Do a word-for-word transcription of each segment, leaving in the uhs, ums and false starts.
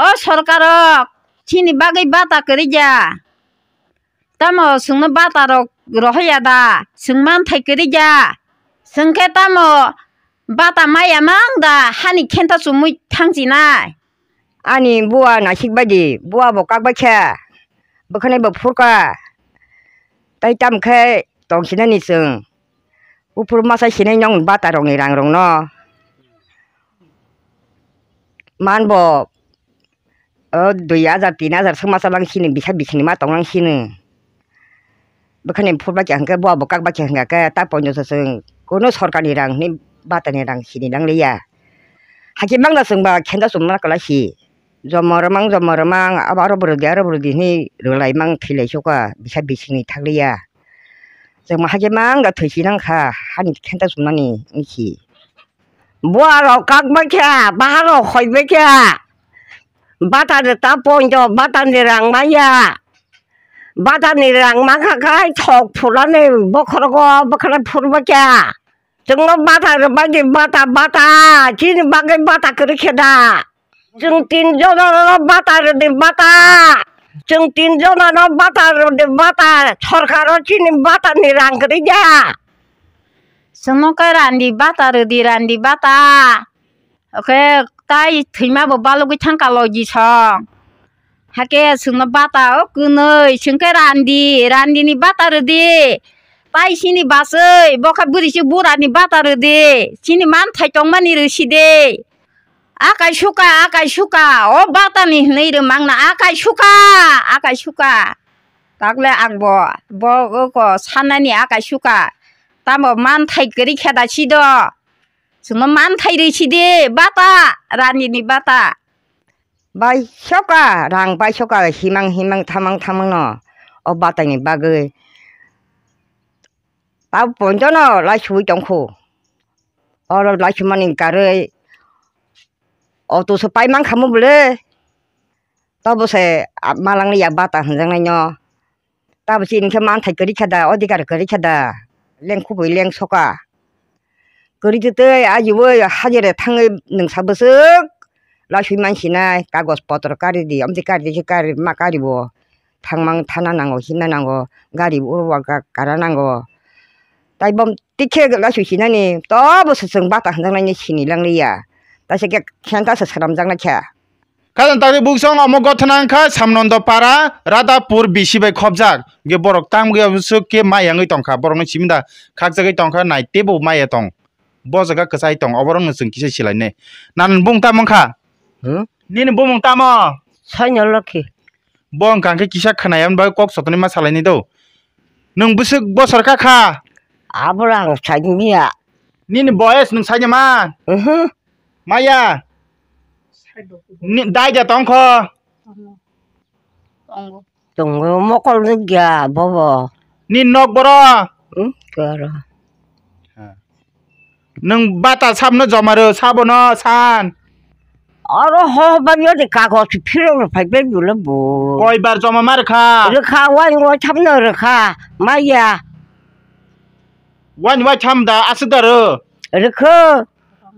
O sorkarok, chini bagwi bata kwrwi ya. Tamo chwngno bata rok rohorya da? Chwng manthai kwrwi ya. Chwng khe tamo bata maya mang da hani khenta chumui thangchinai? Ani bua naisik bai di, bua bo kak bai kha, bwkhwnai bo phurkha, tei tamo khe tongsinani chwng. Buphuru masa sinai nong bata rokni rang rokno man bo, o dui hajar tin hajar swk masa lang sini, bisa bisingni ma tong lang sini. Bwkhani phur bai kha hwnkhe, bua bo kak bai kha hwnkha khe, ta poito se chwng kuno sorkarni rang hwnwi batani rang sini nang liya. Hakhe mangna chwng ba khenda chumna kwlai si. Jomo rwmang, jomo rwmang, abo aro bo rwdi, aro bo rwdi hwnwi rwlai mang thwilai sukha, bisa bisingni thak liya. Chwng hakhe mangna thwi si nang kha, hani khenda chumnani wngsi. Bua rok kak bai kha, baha rok hoi bai kha. Bata de ta poito, bata ni rang maya. Bata ni rang ma kha khai thok phulani bokhorogo, bokhoro phur bai kha. Chwngno bata rwbaidi bata, bata, chini bagwi bata kwrwi khe da. Chwng tin jona no bata rwdi bata. Chwng tin jona no bata rwdi bata. Sorkaro chini bata ni rang kwrwi ya. Chwngno khe randi bata rwdi, randi bata. Oke, tai thwima bo balugwi thangkha logi song. Hake chwngno bata o kwnwi, chwng khe randi, randini bata rwdi. Tai sini baswi, bo khe bwrwi se burani bata rwdi. Chini manthai tongmani rwsidi. Akai suka, akai suka, o batani hwnwi rwmangna akai suka, akai suka. Takle ang bo, bo oko sanani akai suka. Tamo manthai kwrwi khe da sido. Chwngno manthai rwsidi, bata, randini bata. Bai soka, rang bai soka, himang himang, thamang thamang no, o batani bagwi. Tabo poito no lai suwi tongkhu. Oro lai sumani karwi, auto se pai mankha mo bwle. Tabo se, ah, malangli ya bata hwnjaknai no. Tabo chini khe manthai kwrwi khe da, odhikar kwrwi khe da, leng kubui leng soka. Kwrwi twi twi ajiui hajira thangwi nwngsa bwswk laiswi mansinai, kagoj potro kari di, amtwi kari di khe kari, ma kari bo thangmang thana nango, himna nango, gari uro wa ga-, kara nango. Tai bom tikhe laiswi sinani, tobo se chwng bata hwnjaknaini sini langliya. Taisa khe khenta se swnamjaknai khe. Khajang tangwi buksong omo gothona wngkha Samnondo para Radhapur bisi bai khopjak. Hwnkhe borok tamo wngya bwswk khe maya wngwi tongkha. Borokno simi da khakjagwi tongkha, nai teibo maya tong. Bo jaga kwchai tong, oborokno chwng kisa silainai. Nan bumung tamo wngkha? Hmm? Nini bumung tamo? Saino Lokhi. Bo wngkha hwnkhe kisa khwnaya hwnba kok sotonwi ma salainai do. Nwng bwswk bosor kakha? Aboro ang saimanya. Nini boyes nwng saimanya ma? Mhm. Maya. Ni daida tongkho. Tongo. Tongo, mokol nukya bobo. Ni nok boro. Hmm, karo. Nwng bata sabno joma rw, sabono san. Oro ho bani ode kagos phirok rw phai bai bule bo. Koi bar joma ma rwkha? Rwkha, wani wai thamno rwkha, maya. Wani wai tham da aswk da rw? Rwkha.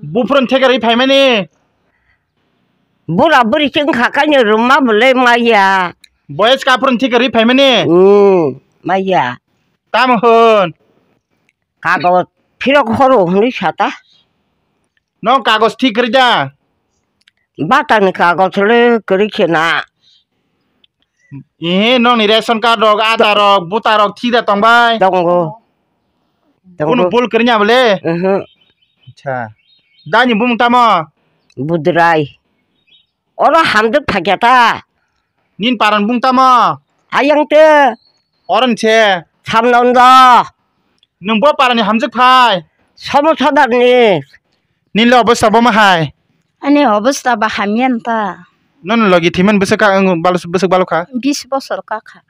Buphurun thekar ri phaimani? Bura buri se wngkha kainwi rwma bwlai maya. Boyes kaphurun thikha ri phaimani? Hmm, maya. Tamo hwn? Kagoj phirok horo hwnwi sata. Nong kagoj thik kwrwi da? Batani kagoj le kwrwi khe na. Ehe, nongni ration card rok, Aadhaar rok, voter rok thik da tongbai? Tongo. Tongo. Kunu bul kwrwnya bole? Mhm. Acha. Dani bumung tamo? Budrai. Oro hamjwk phakya ta? Nin paran bung tamo? Ayang te. Oron se. Samnondo. Nwng bo parani hamjwk phai? Somo Sodarni. Nini le obostha bo ma hai? Ani obostha ba hamya ta. Nono logi thiman bwswk ka, ang balo-, bwswk balo kha? Bis bosor ka kha.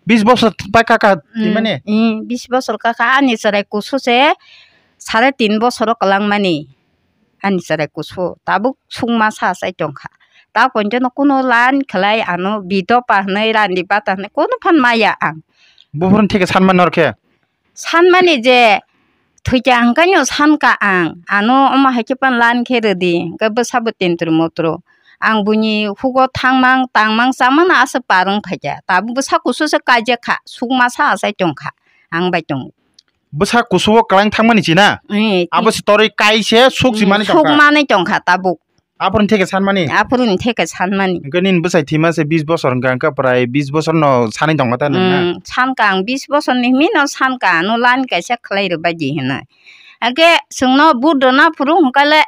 Bis bosor pai kha kha thimani? Mm, mm, bis bosor ka kha. Ani chwrai kusu se sare tin bosor o kwlangmani. Ani chwrai kusu tabuk sukma sa chai tong kha. Ta poito no kunu line khlai ano bidopa hwnwi randi bata hwnwi kunu phan maya ang. Buphurun thike sanma nor khe? Sanmani je thwikya hwnkhe no sankha ang, ano omo hai khe phano lan khe rwdi, hwnkhe bwsabo tintru mutru. Ang buini hugo thangmang, tangmang, chamano aswk par wng phaikha. Tabuk bwsa kusu se kaijak kha, sukma sa achai tong kha, ang bai tongo. Bwsa kusu o kwlang thangmani china? Eh, abo se torwi kai se suk si mani tong kha. Suk mani tong kha tabuk. Aphuru ni theke sanmani? Aphuru ni theke sanmani. Hwnkhe nini bwsai thwima se bis bosor hwnkha, hwnkhe prai bis bosor no sanwi tong kha ta nwng na? Mm, sankha ang bis bosor ni himi no sankha, ano line kaisa khlai rwbaidi hinwi. Hwnkhe chwngno vote rwna phuru hwnkhe le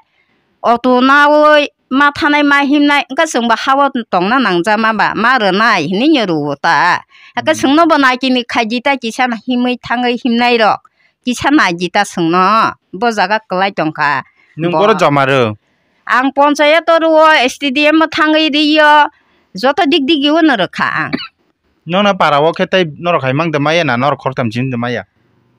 auto nawi ma thanai ma himnai, hwnkhe chwngbo ha-o tongna nangjakma ba, ma rwnai hinwi no rwo ta. Hwnkhe chwngno bo naikini khaidi ta kisa himwi thangwi himnai rok, kisa naidi ta chwngno, bo jaga kwlai tongkha. Nwng bo- boro joma rw? Ang ponchayat o rwo, S T D M o thangwi rwo, joto dik dik o no rwkha ang. Nono para o khe tei norok hai mang de maya na norok khoroktham chini de maya?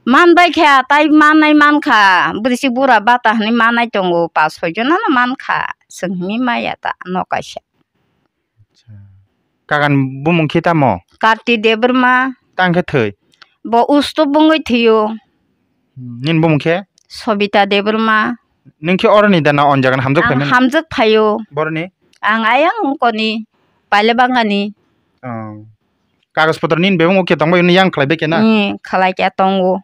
Man bai kha, tai mannai man kha, bwrwi si bura bata hinwi mannai tongo, pas soi jona no man kha, chwng hinwi maya ta no kaisa. Acha. Kagan bumung khe tamo? Karti Debbarma. Tang khe thwi? Bo usto bungwi thwio. Hmm, nini bumung khe? Sobita Debbarma. Nung khe oroni da na on jaga ni hamjak phaimani? Ang hamjak phaio. Boroni? Ang ayang ungkoni, Pailabangani. Oh. Kagoj potro nini bebak uke tongbai hwnwi yang khlai bai khe na? Hmm, khlai khe tongo.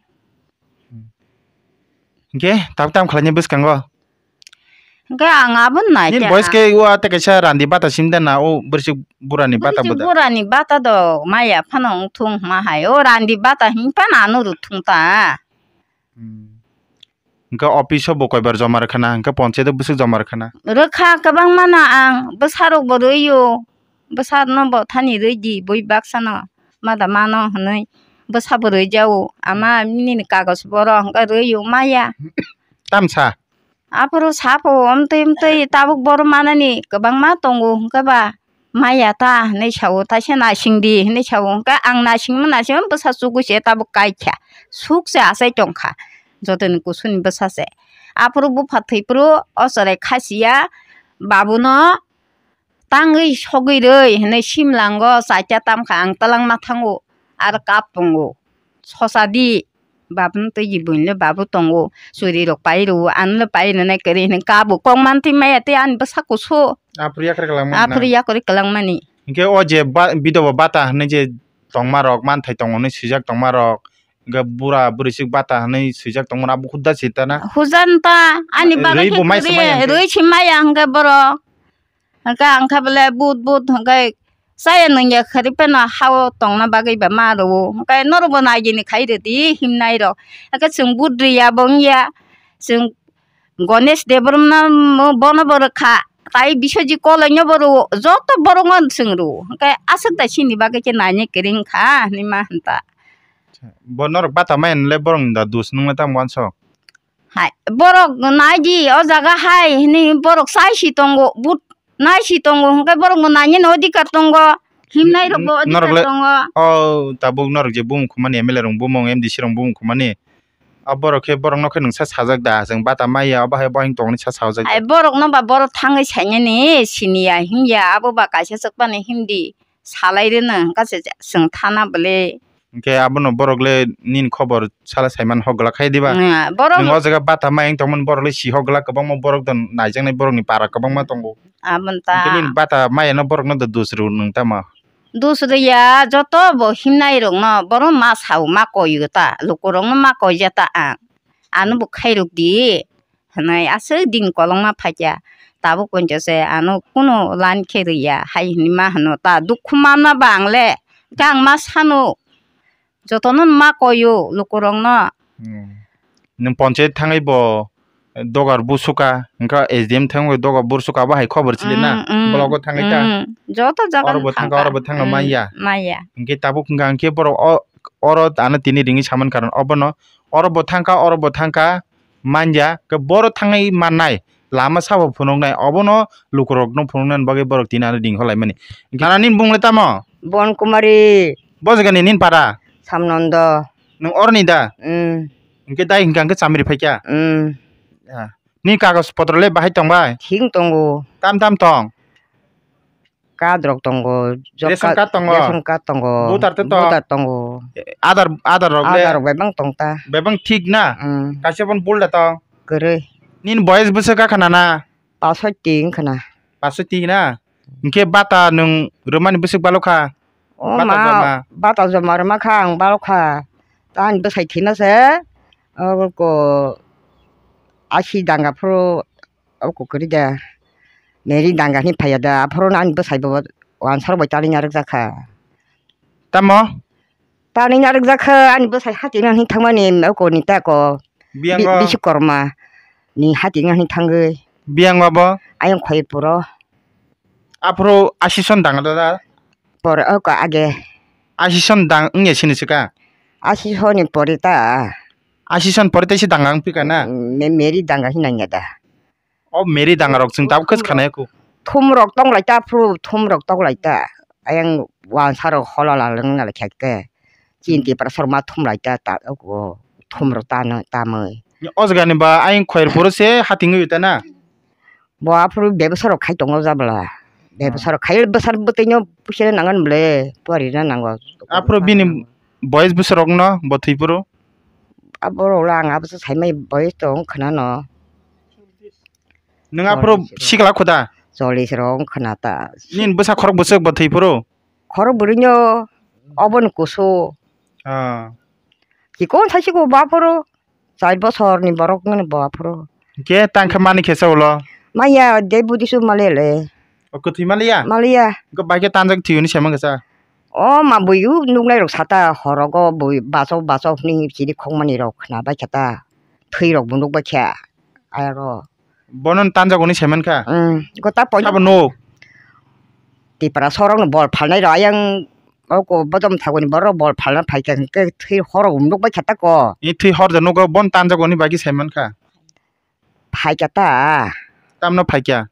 Hwnkhe tabuk tamo khlaini bwskango? Hwnkhe ang abo nai. Nini khe boys khe ua tei kaisa randi bata sim da na o bwrwswk burani bata bo da? Bwrwswk burani bata do maya phano wngthung hwnma hai o randi bata him phano ano rwthung ta. Hmm. Hwnkhe office o bo koibar joma rwkha na, hwnkhe ponchayat o bwswk joma rwkha na? Rwkha kwbangma no ang, bwsarok bo rwio, bwsa no bo thani rwidi, bui baksa no, mada mano hwnwi bwsa bo rwjao, ama nini kagoj boro hwnkhe rwio maya. Tamsa? Aphuru sapo omtwi omtwi tabuk boro manani kwbangma tongo hwnkhe ba. Maya ta hinwi sao, taisa naising di hinwi sao, hwnkhe ang naisingma naisingma bwsa chugui se tabuk kaikha, suk se achai tongkha jotoni kusuni bwsa se. Aphuru bupha thwi phuru o chwrai khasiya babuno tangwi sogwi rwi hinwi simlango chaita tamkha, ang twlangma thango aro kap tongo. Sosa di, babun twi buini le babu tongo, churi rok pai rwo, ano le pai rwnai kwrwi hinwi kabo kok mantwi maya tei ani bwsa kusu. Aphuru yakarwi kwlangmani na? Aphuru yakarwi kwlangmani. Hinkhe o je ba-, bidobo bata hinwi je tongma rok, manthai tongo hinwi swijak tongma rok, hinkhe bura bwrwiswk bata hinwi swijak tongma rok, abo khuda se ta na? Hujan ta, ani bagwi rwi khe bo mai kwrwi, se maya hinkhe? Rwi se maya hinkhe borok. Hwnkhe ang khe bole but but hwnkhe chaya nungya kharwi phano ha-o tongna bagwi ba ma rwo. Hwnkhe norok bo naigini khai rwdi himnai rok. Hwnkhe chwng but rwya bo wngya. Chwng Ganesh Debbarma bono bo rwkha. Tai Biswajit Koloi no bo rwo. Joto borok no chwng rwo. Hwnkhe aswk da chini bagwi khe nainai kwrwi wngkha hinwi ma hwn ta. Bo norok bata maya nw le borok ni da dus nung le tamo uansuk? Hai, borok nai di, o jaga hai, hwnwi borok chai si tongo, but nai si tongo, hwnkhe borok bo nainani odhikar tongo, himnai rok bo n-, norok odhikar le tongo. O tabuk norok je bumung khumani, M L A rok bumung, M D C rok bumung khumani, o borok khe borok no khe nwng sa sajak da, chwng bata maya, obo hai bo hing tongni sa sajak da. Hai, borok no ba borok thangwi sainani siniya, himya, abo ba kaisa chwkmani himdi. Salai rwno hwnkha se chwng thana bwle. Hwnkhe abono borok le nini khobor sala saiman hok glak khai diba? Nwng borok nwng o jaga bata mayung tongmani borok le si hok glak, kwbangma borok don naijaknai borokni para kwbangma tongo. Aboni ta. Hwnkhe nini bata mayano borokno do dus rw nwng tamo? Dus rwya, joto bo himnai rokno borok ma sao ma koiyo ta, lukurokno ma koiya ta ang. Ano bo khairok di. Hwnwi aswk din kolokma phaikha. Tabuk poito se ano kunu line khe rwya hai hinwi ma hwno ta, dukhu manma ba ang le. Hwnkhe ang ma sano, jotono ma koio lukurokno. Hmm. Nwng ponchayat thangwi bo dogar busuka, hwnkhe S D M thangwi dogar busuka, abo hai khobor chili na? Hmm, hmm, blogo thangwi ta? Hmm. Joto jaga oro bo thangka, thangka, oro bo thangna hmm, manya. Manya. Hwnkhe tabuk hwnkha hwnkhe borok o, oro ano tini ringwi saman karon obono, oro bo thangka, oro bo thangka, manya, khe boro thangwi mannai, lama sabo phunuknai, obono lukurokno phunuknani bagwi borok tini ano ring holaimani. Nana nini bumung le tamo? Bon Kumari. Bo jagani nini para? Samnondo. Nwng oroni da? Mm. Hwnkhe dai hwnkha hwnkhe chamri phaikha? Mm. Ah. Nini kagoj potro le bahai tongbai? Thik tongo. Tam tam tong? Card rok tongo, job card, ration card tongo. Ration card tongo, voter tei tong. Voter tongo. Aadhaar, Aadhaar rok le? Aadhaar rok bebak tong ta. Bebak thik na? Mm. Kaisa phone bulda tong. Kwrwi. Nini boyes bwswk kha khna na? Pasoi ti wng khna. Paso twi na? Hinkhe bata nwng rwmani bwswk balokha? O Bata ma, joma. Bata joma rwma kha ang balokha. Ta ani bwsai thwima se, o ko, asi danga phuru, o ko kwrwi da. Meri danga hinwi phaiya da, aphuru ani bwsai bo wansar bai tani narwk jakha. Tamo? Tani narwk jakha, ani bwsai hati nang hinwi thangmani, o ko ni ta ko. Biyang Bi-, o? Bisi korma ni hati nang hinwi thangwi. Biyang o bo? Ayang khoi puro. Aphuru asison danga da da? Por o ko age. Asison dang wngya sini sika? Asison ni pori ta. Asison pori ta si danga wng pika na? Me-, meri danga hinang ya da. O meri danga rok chwng tabuk khe Thum khana rok, ya ku. Thum rok tong lai ta, phuru thum rok tong lai ta. Ayang wansa rok hola la leng na khe ke. Chin tipra sorma thum lai ta, ta, o, thum rok ta no, ta mwi. O jaga ni ba ayang khoir puro se hating wi ta na? Bo aphuru bebsa rok khai tongo jabla. Bebsa rok khai bwsar bwtwi no puisa nangan bole, puari na nango. Aphuru bini boyes bwsarok no bo thwi phuru? Abo rok le ang abo se saimai boyes tong khna no. Nwng aphuru sikla khuda? Chollish rok wng khna ta. Nini bwsa khorok bwswk bo thwi phuru? Khorok bwrwi no obo ni kusu. Ah. Chikon saisiko bo aphuru. Char bosor ni borok nini bo aphuru. Hingke tang khe mani khe sa ulo? Maya de budisu malele. O kwthwi maliya? Maliya. Hingke bai khe tanjak thwi hwnwi saimang khe sa? O ma bui u nuknai rok sata horogo bui baso baso hwnwi chini khokmani rok khna bai khe ta. Thwi rok bo nuk bai khe. Ayaro. Bono tanjak hwnwi saiman kha? Mm. Gota poino. Sabo nuk? Tipra sorok no bol phalnai rok ayang o ko bodom thagoni borok bol phalna phaikha hwnkhe thwi horo bo nuk bai khe ta ko. I thwi hor da nugo bon tanjak hwnwi bai khe saiman kha? Phaikha ta. Tamno phaikha?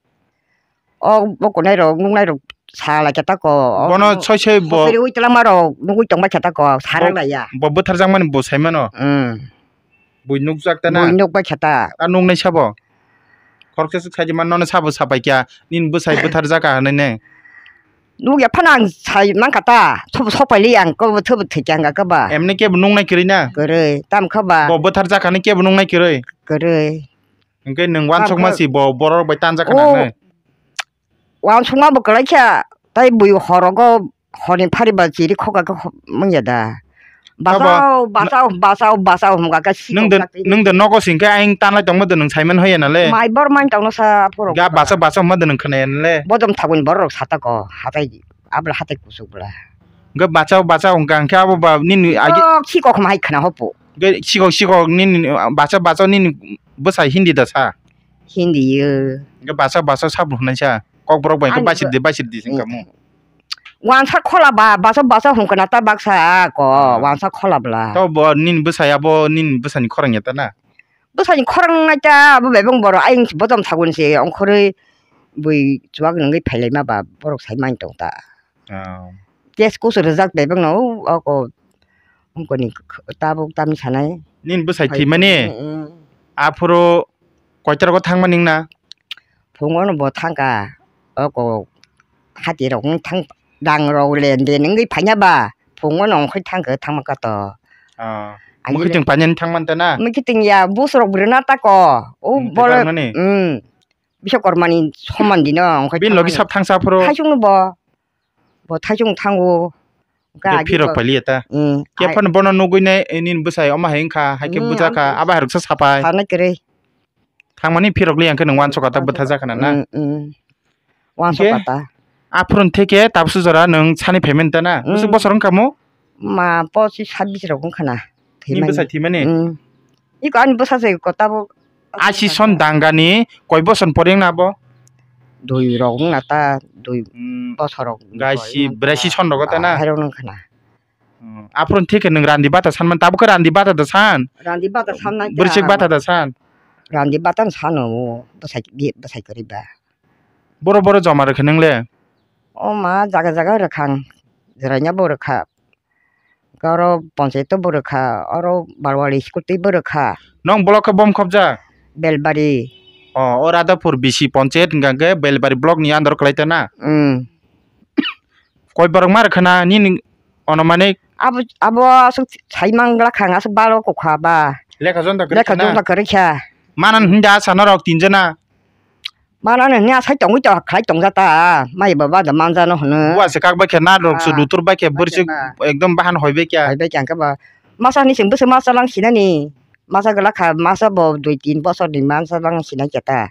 O bokonai rok nuknai rok sa lai khe ta ko. Bono soi soi bo. Sopiri ui twlangma rok nugui tong bai khe ta ko. Sarang lai ya. Bo bwtharjak mani bo saimano. Mm. Bui nukjak ta na? Bui nuk bai khe ta. A nuknai sabo? Khoroksa swk sai di man nono sabo sapai kya? Nini bwsai bwthar jaka hwnwi ne? Nuk ya phano ang sai man kha ta. Sobo sok pai li ang ko bo thwi bo thwi kya ang ga kha ba. Emni kebo nuknai kwrwi na? Kwrwi. Tam kha ba. Bo bwthar jaka ni kebo nuknai kwrwi? Kwrwi. Hwnkhe nwng wansukma si bo borok bai tanjak khna hwnwi? Wansukma bo kwlai kha, tai bui horogo horni phari ba chiri khoka khe manya da. Abo bachao, bachao, bachao, bachao hwnga khe sikok nwng de, sakti. Nwng de nogo singkhe ayang tanlai tongma de nwng saiman hoya nale. Mai bor man tongno sa phuru. Ga bachao, bachao hwnma de nwng khwnaya nale. Bodom thagwini borok rok sata ko, hatai, abla hatai kusuk bla. Ga bachao, bachao hwnkha hwnkhe abo ba nini agi. Sikok, sikok hwnma hai khna hopo. Ga sikok, sikok nini, bachao, bachao nini bwsai Hindi da sa. Hindi yo. Hingke bachao bachao sabo hwnai sa, kokborok bai hingke baisir di, baisir di sing kamo. Wansa khola ba, bachao bachao hwn khna ta baksa ko, wansa khola bla. To bo nini bwsai abo nini bwsani khorang ya ta na? Bwsani khorang nai ta abo bebeng borok ayang bodom thagwini se ongkhorwi bui chuwak nungwi phailai ma ba borok sai man tong ta. Oh. Case kusu rwjak bebak no o, o, ongkoni tabuk tamni sanai. Nini bwsai thwimani? Mm, mm. Aphuru koitar go thangmani wngna? Phungo no bo thangka. O ko hati rok wng thang dang rok len den wngwi phanya ba. Phungo no ongkhoi thangka thangma kato. Oh. Ani mukhiting le- panyani thangman ta na? Mukhiting ya bus rok bwrwna ta ko. O bolo. Mm. Biswakormani soman dino ongkhoi. Bini logi thangmani. Sab thangsa aphuru? Thaisung no bo. Bo thaisung thango. Hingke phirok pailiya ta. Mm, kephano bono nugui nai, eh, nini bwsai omo hai wngkha, hai khe bwjakha, abo hai roksa sapai. Sanai kwrwi. Thangmani phirok liya hwnkhe nwng wansukha ta bwtha jakha na, na? Mm, mm. Wansukha ta. Aphuru theke tabsu jora nwng sani phaimani ta na? Mm. Bwswk bosor wngkha mo? Ma pochi sabis rok wngkha na. Nini bwsai thwimani? Mm. Iko ani bwsa se ko tabuk. Asison dangani koi boson pore wngna abo? Dui rok wngna ta, dui bosor rok. Gaisi, braisi son rogo ta na? Hai rok wngkha na. Hmm, aphuru theke nwng randi bata sanmani, tabuk khe randi bata da san? Randi bata sannai ta. Bwrwswk bata da san? Randi bata no sano, bwsai, bwsai kwrwi ba. Boro boro joma rwkha nwng le? O ma jaga jaga rwkha ang, jwraina bo rwkha. Oro ponchayat o bo rwkha, oro Barwali school twi bo rwkha. Nong block khe bom khobjak? Belbari. O, o Radhapur B C ponchayat hwnkha khe Belbari block ni under o kwlai ta na? Mm. Koi borok ma rwkha na nini onomanik? Abo, abo aswk sai mangla kha ang, aswk balo kokha ba. Lekha jonta kwrwi kha na? Lekha jonta kwrwi kha. Manan hinda asa norok tinjana. Mana no hwnwi asai tongwi to khlai tongjak ta, mai baba da manjano hwno. Bua se kak bai khe na rok su Ah, lutur bai khe bai borsi khe ba. Ekdom bahan hoi bai khe. Hoi bai khe ang khe ba. Masa ni sing bwswk masa lang sinani. Masa gwlak kha, masa bo dui tin bosor ni masa lang sinai khe ta.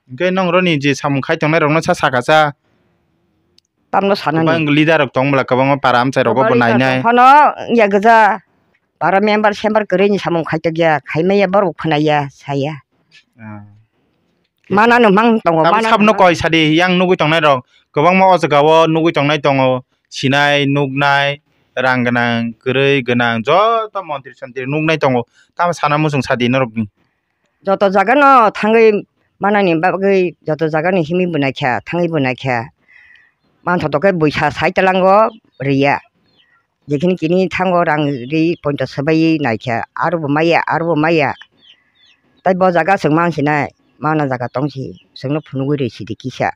Hwnkhe nong roni je samung khai tongnai rokno sa saka sa. Tamno sanani. Bang leader rok tong bwla kwbangma para amchai rogo bo Bari nainai. Hano ya gwja. Para member sember kwrwi ni samung khai tokya, khai maya borok khwnaya, saya. Ah. Mana no mang tongo, Tabuk mana no sabno mang. Koi sadi yang nugwi tongnai rok. Kwbangma o jaga o nugwi tongnai tongo. Sinai, nuknai, rang gwnang, kwrwi gwnang, joto montri sontri nuknai tongo. Tamo sana muchung sadi norokni. Joto jaga no thangwi manani bagwi, joto jaga no himwi bo naikha, thangwi bo naikha. Manthotok khe buisa sai tlango riya. Jekhini kini thango rang ri poito swbaiwi naikha, aro bo maya, aro bo maya. Tai bo jaga chwng mansinai, mana jaga tongsi, chwngno phunugwi rwi sidi kisa.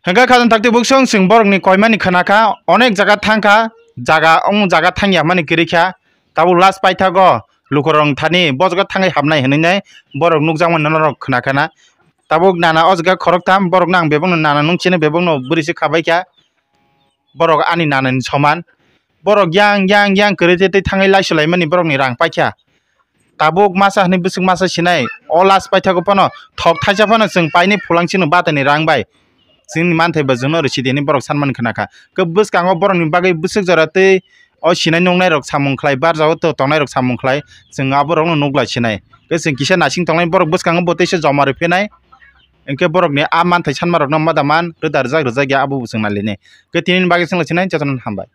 Hwnkhe khajang takti buksong chwng borokni koimani khwnakha, onek jaga thangkha, jaga, omo jaga thangya hwnmani kwrwikha, tabuk last paithago lukurok thani bo jaga thangwi hapnai hwnwi nai borok nukjakmani norok khwnakhana. Tabuk nana o jaga khoroktham, borokno ang bebakno nana nung chini bebakno bwrwi se khabaikha. Borok ani nanani soman. Borok yang, yang, yang kwrwi tei, tei thangwi laisulaimani borokni rang paikha. Tabuk masa hwnwi bwswk masa sinai. O last paithago phano thok thaisa phano chwng paini phulang chini batani rang bai. Chini manthai bo chwngno rwsidi hwnwi borok sanmani khwnakha. Khe bwskango borokni bagwi bwswk jora tei o sinai nuknairok samung khlai, barjao to tongnairok samung khlai, chwng aborokno nukla sinai. Khe chwng kisa nasing tongnai borok bwskango bo teisa joma rwphinai. Hwnkhe borokni a manthai sanmarokno mada man rwda rwjak rwjak ya abo bo chwng nailainai. Khe tinini bagwi chwngno sinai jotono hambai.